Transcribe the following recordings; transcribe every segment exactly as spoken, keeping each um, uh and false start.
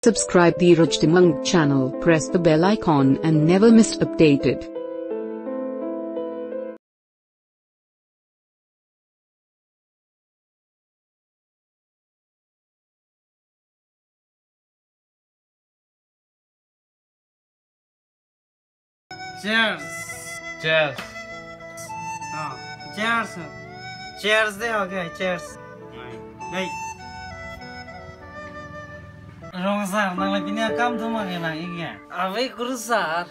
Subscribe the Roj Timang channel, press the bell icon and never miss updated. Cheers. Cheers. Ah, cheers. Cheers de, okay, cheers. Hey. Rong sir, nangli pini akam thoma ke nang-ik ya? Ave guru sir.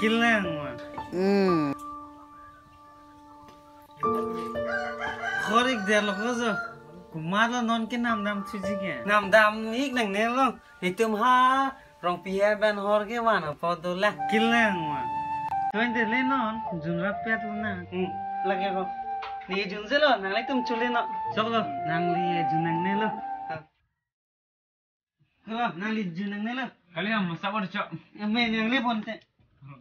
Kelang ma. Hmm. Hor ikdet lo ko jo. Komatlo non ke namdam thuji ke. Namdam-ik nangne lo. Netum ha Rongpi hem pen hor kevan apot dolang. Kelang ma. Tointe le non junrap pet lo na. Hmm, lake ko. Ne junje lo, nanglitum chule non. Choklo, nangli jun nangne lo. Ha. Halo, nangli jun nangne lo. Kali ham, sabar chok. Ame nangli ponte.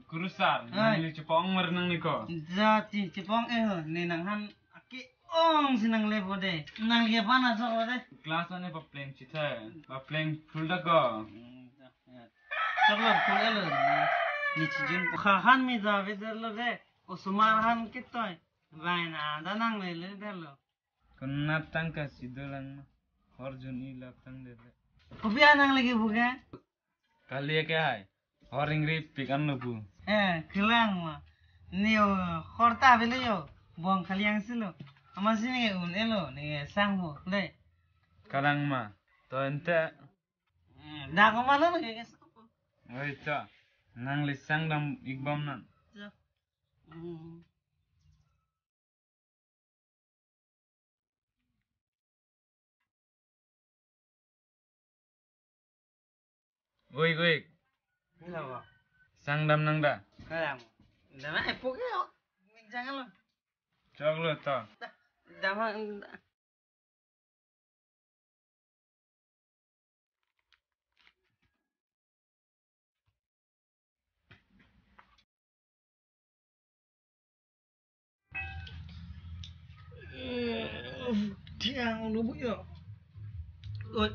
Guru sir, hai, nangli chepong mer nangli ko. Jati chepong eh ho, ne nanghan ake-ong si nangle po de. Nangli aphan asok lo de. Class one papleng chithai, papleng full da ko. Hmm, ya. Choklo full elo. Ne chijun po. Khahan me jave der lo de. Osomar han kitoi. Vaina da nangle le der lo. Konat tangka si dolang ma. Hor jun-i lap tang dele. Kopi anang lagi buka? Kali ke hai. Hor ingri pik an lo bu. Eh, kelang ma. Neo hor ta avelo yo. Bong kaliang si lo. Amatsi ne un elo, ne sang ho. Le. Kelang ma. Tointe. Hmm, dak ma lo ke. Oi cha. Nangli sangdam-ik bom non. Cha. Hmm. Oi, oi. Halo. Sangdam nang da? Kelang. Dam ai puke yo. Minjang lo. Choklo to. Dam. Thiang lo bu yo. Oi.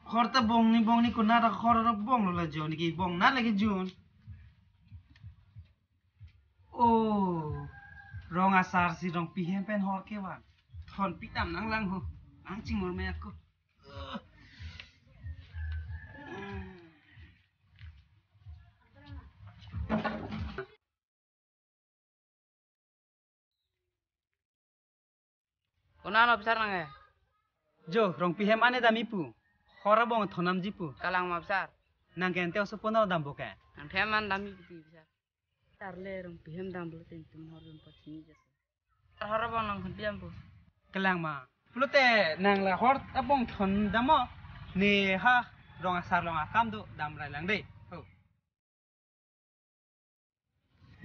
Hor ta bong ni, bong ni konat hor bong lo la jun ke, bong nat lagi jun. Oh, rong asar si Rongpi hem pen hor kevan. Thon pitam nang lang ho. Ang chingmur me ako. Konat officer nang eh? Jo, Rongpi hem ane dam-i pu. Hor abong thon damji pu. Kelang ma officer. Nang ke ante oso ponor dampo ke? Nang hem an dam-i pu officer. Tar le Rongpi hem dam pulote netum hor jun pachini jasa. Tar hor abong nang khun piam pu. Kelang ma. Pulote nang la hor abong thon dampo. Ne ha rong asar along akam do, dam rai lang de. Ho.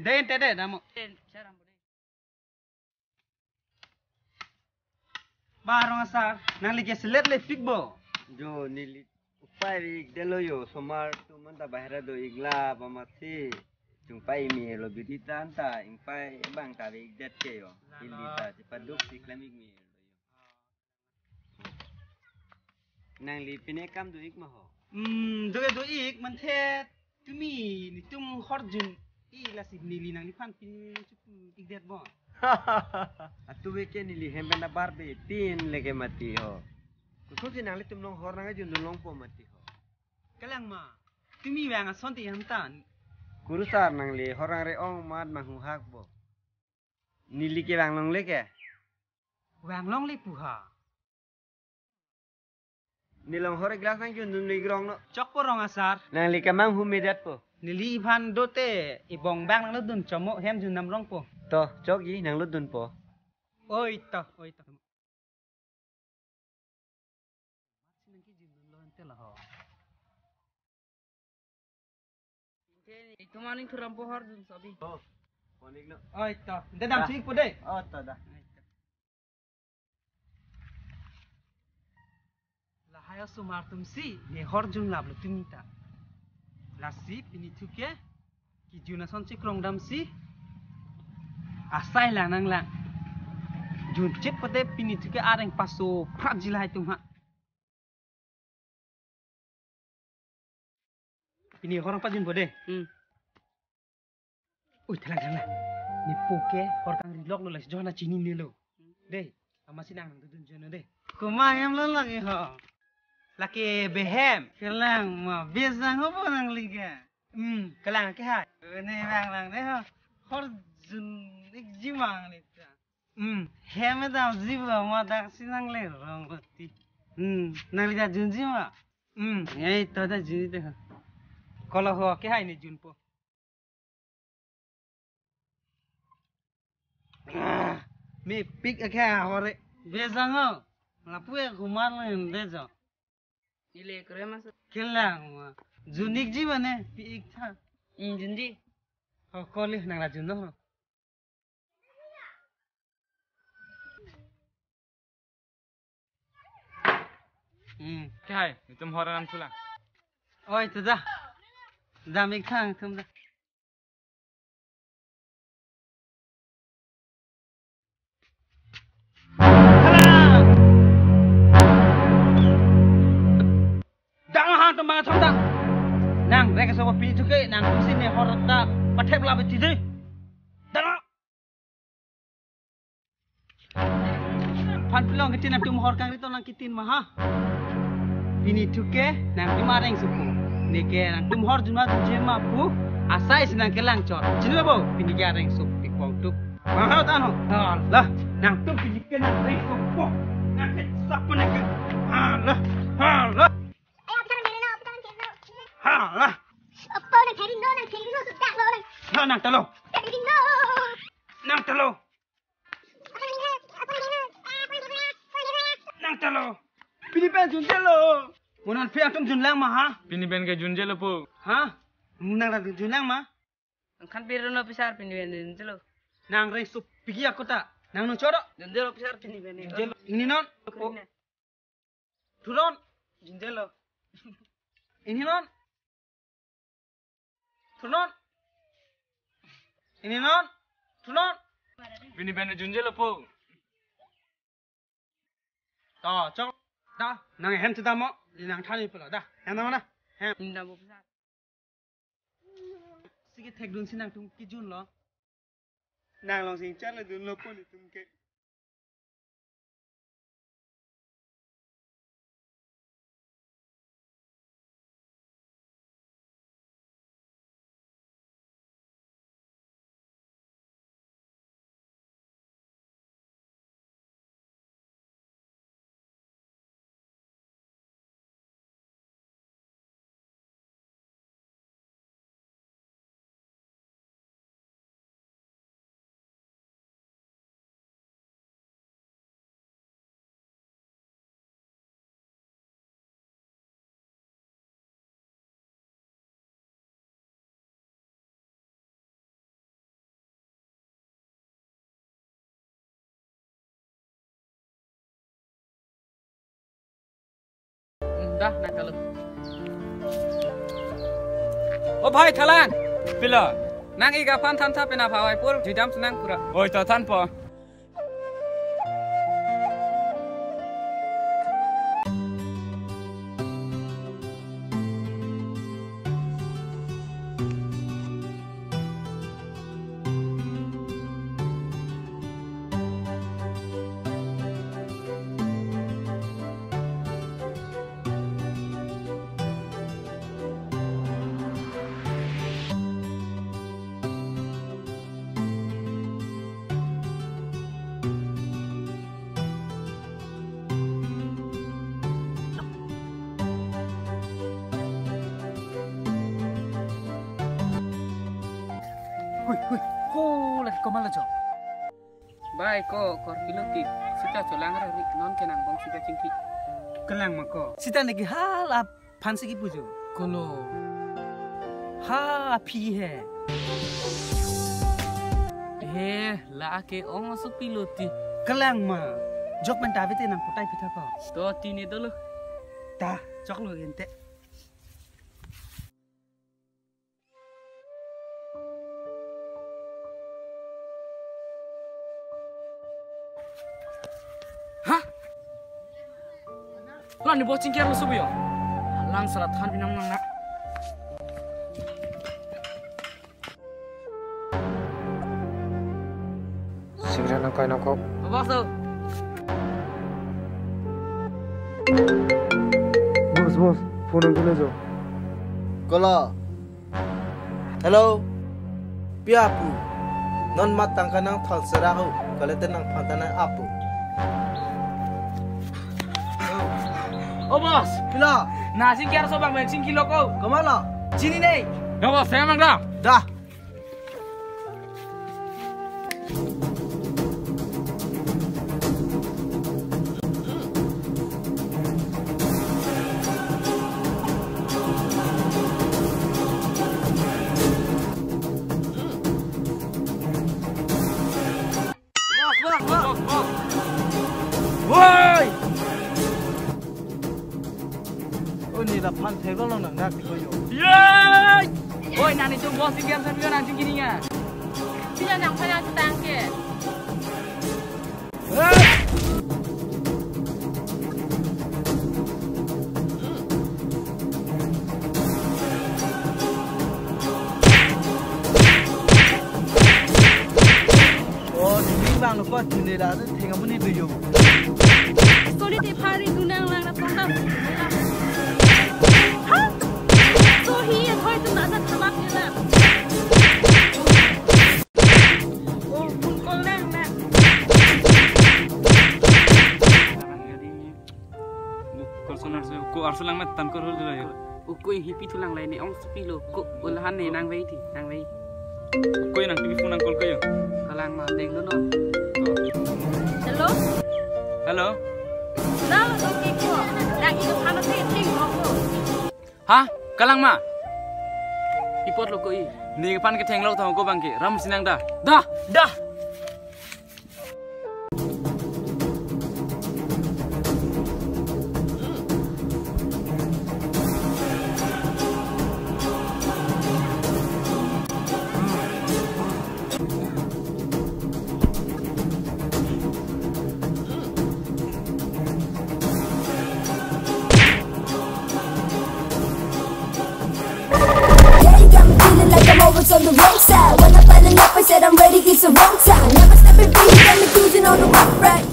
De ente de dam. Ba rong asar, nangli ke selet le pik bo. Jo, neli upai ve-ikdet lo yo, osomar atum anta bahira do-ik la ba mati. Chungpai me lo bidi ta anta, ingpai bang ta ve-ikdet ke yo. Lalo. Ili ta chepaduk si klem-ik me lo yo. Nangli pine akam do-ik ma ho? Hmm, do ke do-ik manthe tumi netum hor jun-i lasi neli nangliphan pin chupu-ikdet bo. Atu ve ke neli hem pen abar be pin leke mati ho. Koson si nanglitum along hor nang junlongpo mati ho. Kelang ma, tumi vang ason ti ham tan. Guru sir nangli hor nang re-ong amat manghu hak bo. Neli ke vanglongle ke? Vanglongle pu ha. Neli along hor glass nang jundun le grong no. Chokpo rong asar. Nangli ke manghu medet po. Neli iphan dote ibong bang nang dun chomo hem jun nam rong po. To, chokji nang lo dunpo. Oi to, oi to. Nang ke jindun lo ante la ho. Ante itum aning thuram po hor jun sobi. Oh, konik no. Oi to, de dam. Da. Sik po de. Oh, to da. Lahai osomar atum si ne hor junlap lo tumi ta. Lasi pini thu ke kejun ason chekrong dam si asai lang nang lang. Junchit pate pini thu ke areng paso phrapji lahai atum ha. Pini hor nangpajunpo de. Hmm. Ui, thalang, thalang. Ne po ke hor kangriloklo, lasi jona chininelo. De, amatsi nang nangdodun jona de. Komat hem lo lake ho? Lake behem. Kelang ma, besang ho po nangli ke? Hmm, kelang ke hai. Ne bang lang de ho. Hor jun ikji ma nangli ta. Hmm, hem damji ba ma, daksi nanglerong roti. Hmm, nangli ta junji ma? Hmm, ei to ta junji de ho. Kolo ho ke hai ne junpo. Ah, mepik ake ahore. Besang ho. Lapu e kumar lo ende jo. Ile kre mas. Kelang ma. Jun ikji mane, pi ik tha. Hmm, junji. Ho, koli nang la junlo ho. Hmm. Ke hai, netum hor nangthulang. Oi, to da. Dam ik tha nangtum da. Dang hang tum bang thom dang. Nang rek so pini thu ke nangtum si ne hor ta pathep la beti de. Dang. Phan pilong kitin nangtum hor kangri to nang kitin ma ha. Pini thu ke nangtum areng sopo. Ne ke nangtum hor juma jujema pu. Asai si nang kelang chot. Chinilo bo, pini ke areng sopo pikpong tuk. Mahal tan ho. Alah, nangtum pini ke nang areng sopo. Nang ke sapa ne ke? Alah, alah. Ayo, kita kan kiri no, kita kan kiri no. Alah. Apa nang kiri no, nang kiri no, sudah lo nang. Nang, nang talo. Kiri no. Nang talo. Nang talo. Pini pen junjelo. Mo non phi atum junlang ma ha? Pini pen ke junjelo po. Ha? Nang ra junlang ma? Nang khan pir no pisar pini pen junjelo. Nang reng sup pigi aku ta. Nang no choro. Junjelo pisar pini pen. Junjelo. Ini non. Thunon. Junjelo. Ini non. Thunon. Ini non. Thunon. Pini pen junjelo po. To, chok. Da, nang hem tu damo. Nang thani pula da. Hem damo da. Hem. Inda bo pisa. Sike thekdun si nangtum kijunlo. Nang long sing chat le dunlo po netum ke. Dah, nang talo. O bhai, thalang. Pilo. Nang ik aphan thantha pena phawai pur, judam senang pura. Oi, to thanpo. Hui, hui, ko lagi komat lo jo. Bai ko, kor pilo ki, sita cholang ra ri, non ke nang bong sita chingki. Kelang ma ko. Sita ne ki hal ap phan si kipu jo. Kolo. Ha, aphi he. He, la ke ong so piloti. Kelang ma. Jok pen David e nang putai pitha ko. To tini dolo. Ta, choklo ente. Hah? Lan ni bocing kiar musuh yo. Lang sarat han pinang nang nak. Nangkai nangkok. Boss, oh. Boss, boss, phone nangkele jo. Kolo. Hello. Pi apu. Non mat tangka nangthon sera ho. Kalite nangphan ta nang apu. Oh, boss. Pila. Nangchingki arloso bang bang chingkilo ko. Komatlo? Chinine. Dah, boss, saya mang dah. Dah. Woi! Oh, ne laphan theklong nang nak tiko yo. Yay! Oi, nangtum boss si game sambil nangchingki ninga. Pila nangphan nangtang ke. Oh, dinding bang ko tine la, theng amun ni do yo. Soli te phari dunang lang na pondam. Ha? So hi ya thoi tu nasa thamak ni la. Oh, phone call lang na. Kor sonar se ko arso lang met tan kor hul dula yo. Ukoi hipi thulang lai ne ong sepi lo ko ulahan ne nangvai ti nangvai. Ukoi nang pipi phone nang call ko yo. Kalang ma deng no no. Hello? Hello? Nalo to ke ko. Nang ido phano se theng lo ko. Ha? Kalang ma? Ipot lo ko i. Ne phan ke theng lo thong ko bang ke. Ram sinang da. Da, da. Yeah, you got me feeling like I'm always on the wrong side. When I finally up, I said I'm ready, it's the wrong time. Never stepping through, you got me cruising on the rough ride.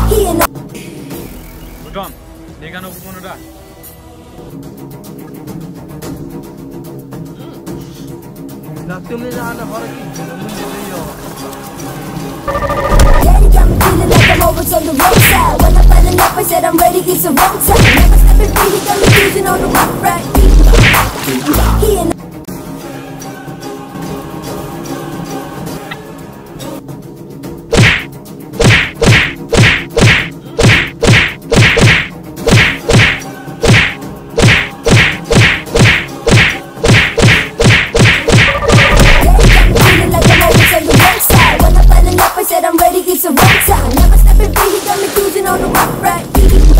He and I Buton, dia kan aku pun udah. Latum ni la ana hora ki jilum ni le yo. Yeah, you got me feeling like I'm always on the wrong side. When I finally up, I said I'm ready, it's the wrong time. Never stepping through, you got me cruising on the rough ride. He and Feeling like I'm always on the wrong side. When I finally up, I said I'm ready, it's the wrong time. Never stepping through, he got me cruising on the rough ride. Yeah,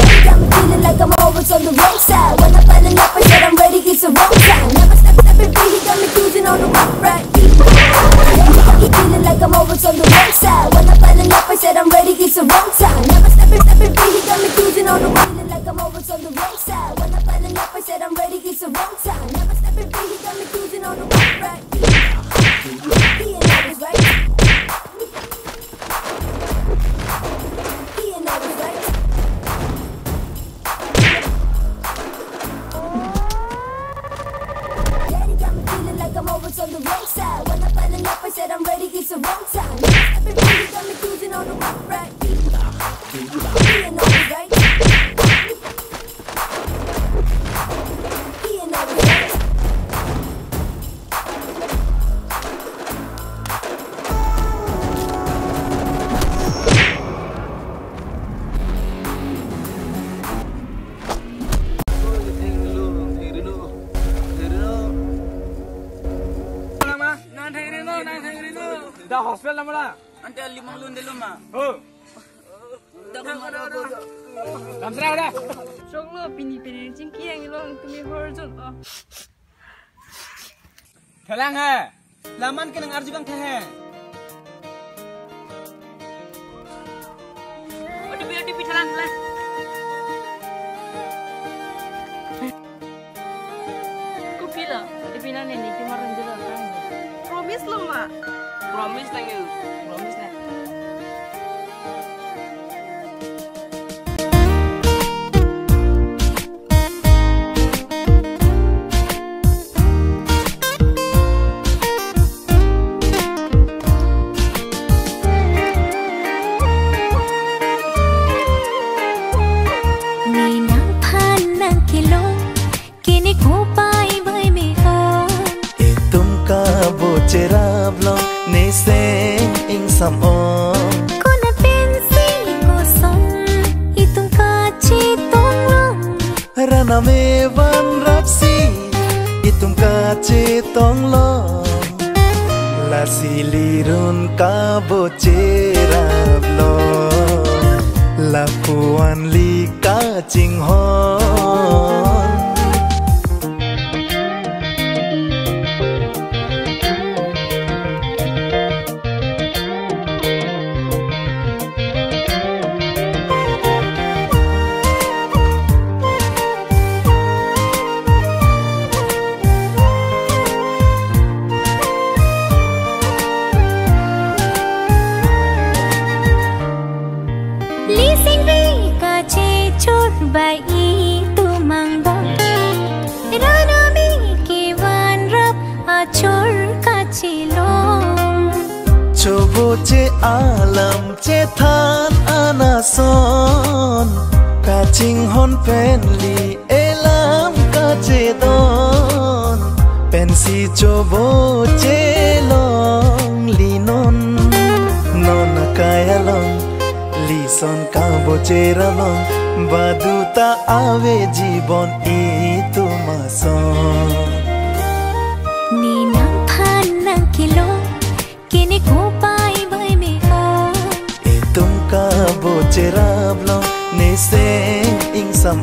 he got me feeling like I'm always on the wrong side. When I finally up, I said I'm ready, it's the wrong time. Never step, stepping through, he got me cruising on the rough ride. Yeah, he feeling like I'm always on the wrong side. When I finally up, I said I'm ready, it's the wrong time. Never stepping, stepping through, he got me cruising on the rough. Feeling like I'm always on the wrong side. When I finally up, I said I'm ready, it's the wrong time. Never stepping through, he got me cruising on the rough ride. He and I was right. He and I was right. Daddy got me feeling like I'm always on the wrong side. When I finally up, I said I'm ready, it's the wrong time. Stepping through, he got me cruising on the rough ride. He and I was right. He and I was right. Da hospital lamara. Ante limang lun de luma. Oh. Da luma da. Damsra da. Choklo pini pini chingki yang ilong tumi horjon. Oh. Thelang he. Laman ke nang arju bang the he. O T P, O T P thelang, thelang. Kopilo? O T P nang nini ki maran jelo tang. Promise lo ma. Promise, thank you. Promise na. Ne nangphan nangkelong, kene kopai bai me-o. Itum kabo cherap long, ne seng ingsam ong. Konat pensi koson itum kachetong long. Ran ame vanrapsi itum kachetong long. Lasi lirun kabo cherap long, lapuan li kachinghon. Lising ve kachechor bai itum angdong. Ran ame ke vanrap achor kachelong. Chobo che alam chethan anason, kachinghon pen li elam kachedon. Pensi chobo chelong li non, non akai along. Lison kabo cherap long, baduta ave jibon itum ason. Ne nangphan nangkelong, kene kopai bai me-o. Itum kabo cherap long, ne seng ingsam